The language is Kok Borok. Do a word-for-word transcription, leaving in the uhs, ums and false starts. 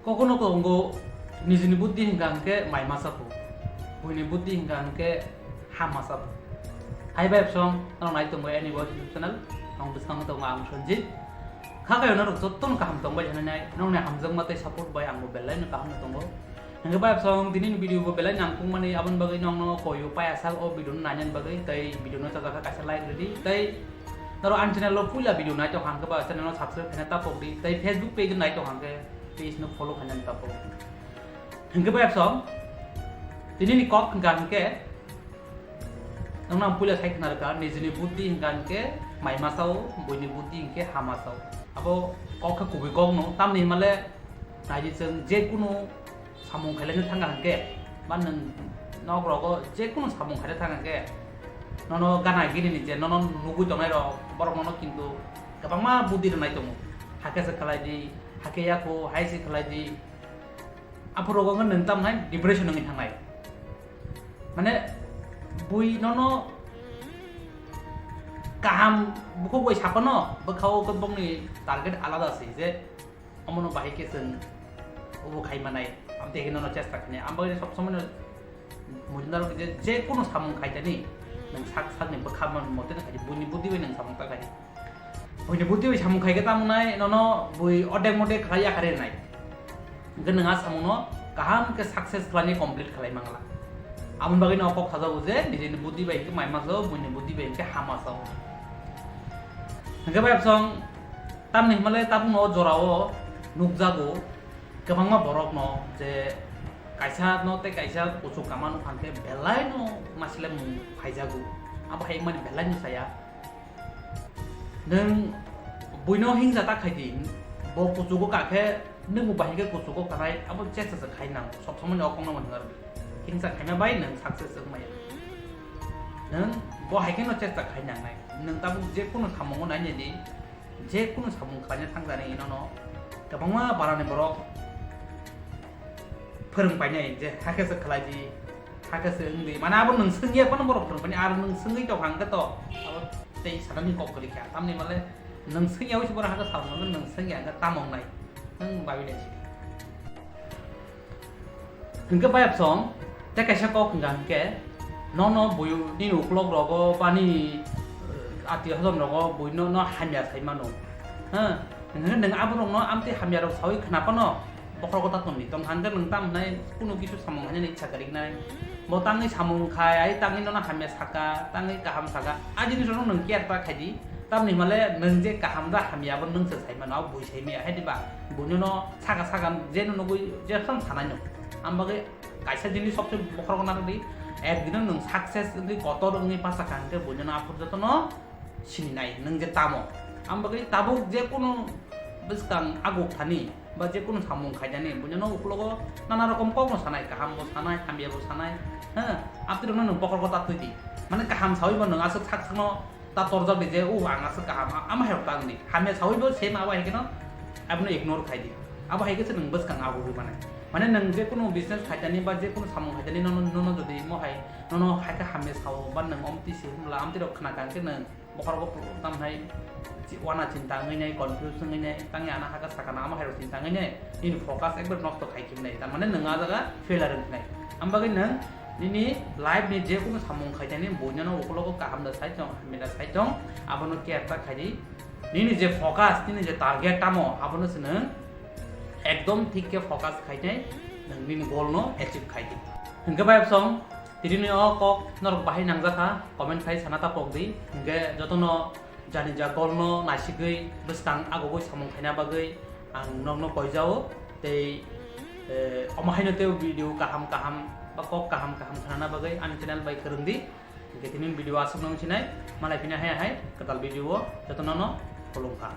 Kokno tongo nijini buddhi hingka hingke mai masa phu, buini buddhi hingka hingke ha masa phu. Hai bai bsong, norok nai tongo ani bo YouTube channel, ang bwskango tongo ang Sanjit. Kha kayo norok jotono kaham tongbai hinwi nai, nokni hamjakma tei support bai ang bo belai no kaham no tongo. Hingke bai bsong, tini ni video bo belai nangkukmani, aboni bagwi nokno koyo paya sak o video no nainani bagwi, tei video no chajak kha kaisa like rwdi, tei norok ani channel o puila video nai tong hangke ba channel no subscribe khaina tapok di, tei Facebook page nai tong hangke page no follow khainani tapok. Hingke bai bsong, tini ni kok hingka hingke, nokno ang puila sai khna rwkha, nijini buddhi hingka hingke mai masa o, buini buddhi hingke ha masa o. Abo kok khe kubui kok no, tamni himale naidi chwng je kunu samung khailai thangkha hingke, ba nwng nok rogo je kunu samung khailai thangkha hingke, nono gana gini ni je nono nugui tongnai rok, borok nono kintu kwbangma buddhi rwnai tongo, hakhe se khlai di, hakhe yakho, hai se khlai di. Aphuru rogo nwng tam nai depression wngwi thangnai. Mane bui nono kaham bukhuk bai sapano, bwkha o khe bongni target alada se je omono bahai khe chwng obo khai manai, amtwi khe nono chesta khainai. Ang bagwi sob somoi no mujung daro je, je kunu samung khaitani nwng sak sakni bwkha man mote no khai di, buini buddhi bai nwng samung ta khai di. Buini buddhi bai samung khai khe tamo nai, nono bui odek modek khlai yakhare nai. Hingke nwng a samungno kaham khe success khlaini complete khlai mangla. Aboni bagwi no kok sajago je nijini buddhi bai hingke mai masa o, buini buddhi bai hingke ha masa o. Hingke bai bsong tamni himale tabukno o jorao nukjago kwbangma borokno je kaisa no tei kaisa kuchuk kama nukha hingke belai no masilemung phaijago. Abo hai wngmani belai no saya. Nwng buino hingsa ta khai di, bo kuchugo ka khe nwngbo bahai khe kuchugo kanai, abo chesta se khai nang, sob somoi ni o kokno mani ngar di. Hingsa khaina bai nwng success wng maya. Nwng bo hai khe no chesta khai nang nai. Nwng tabuk je kunu samungo nai nai di, je kunu samung khlaina thang jani ino no kwbangma barani borok phwrwng painai je hakhe se khlai di, hakhe se wng di. Mane abo nwng swngya phano borok phwrwng painai, ar nwng swngwi tong hang khe to abo tei sanani kok kwrwi kha. Tamni male nwng swngya wi se borok hakhe samung nwng swngya hwnkhe tamo wngnai? Nwng babi nai sidi. Hwnkhe bai absong tei kaisa kok hwnkha hwnkhe nono bui nini uklok rogo bani, eh, ati hodon rogo bui no, no hamya sai mano. Ha? Hwnkhe nwng aborokno amtwi hamya rok sawi khna phano bokhorogo ta tongdi. Tong hangkhe nwng tamo hwnai kunu kisu samung hainani ichha kwrwinai. Bo tangwi samung khai, ai tangwi nono hamya saka, tangwi kaham saka. A jinisrokno nwng care ta khaidi. Tamni hwnmale nwng je kaham da hamya abo nwng se sai mano, abo bui sai maya. Hai diba? Buino no saka saka je no nugui je sam sanai no. Am bagwi kaisa jinis sobse bokhorogo narwkdi. Ekdino nwng success wngwi kotor wngwi bachakha hwnkhe buino no aphuru jotono sininai nwng je tamo. Ang bagwi tabuk je kunu bwskang aguk thani ba je kunu samung khainani buino no uklogo nana rokom kokno sanai, kaham bo sanai, hamya bo sanai. Ha, amtwirokno nwng bokhorogo ta twi di. Mane kaham sawi bo nwng aswk sak sakno ta torjak di je, "Oh, ang aswk kaham, a-, ama hai rok ta wngdi." Hamya sawi bo same abo hai kheno abono ignore khai di. Abo hai khe se nwng bwskang agugwi mane. Mane nwng je kunu business khaitani ba je kunu samung khaitani nono, nono jodi mo hai, nono hai khe hamya sao ba nwng omtwi si hwnla amtwi rok khna kha hwnkhe nwng bokhorogo tam hai chi-, wana chinta wngwi nai, confuse wngwi nai, tangwi ana hakhe sakana ama hai rok chinta wngwi nai, nini focus ekbar nosto khai khibnai, tar mane nwng a jaga failure wngkhnai. Am bagwi nwng nini life ni je kunu samung khaitani buino no ukologo kaham da sai tong, hamya da sai tong, abono care ta khai di. Nini je focus, nini je target tamo, abono se nwng ekdom thik khe focus khai nai, nwng nini goal no achieve khai di. Hwnkhe bai bsong, tini ni o kok norok bahai nangjakha, comment khai sana ta pok di. Hwnkhe jotono jani ja goal no naisigwi bwskang agugwi samung khaina bagwi ang nokno koijao. Tei, eh, omo haino tei video kaham kaham ba kok kaham kaham khnana bagwi ani channel bai kwrwng di. Hwnkhe tini video aswk nung sinai, malai phina hai hai kwtal video o jotono no khulumkha.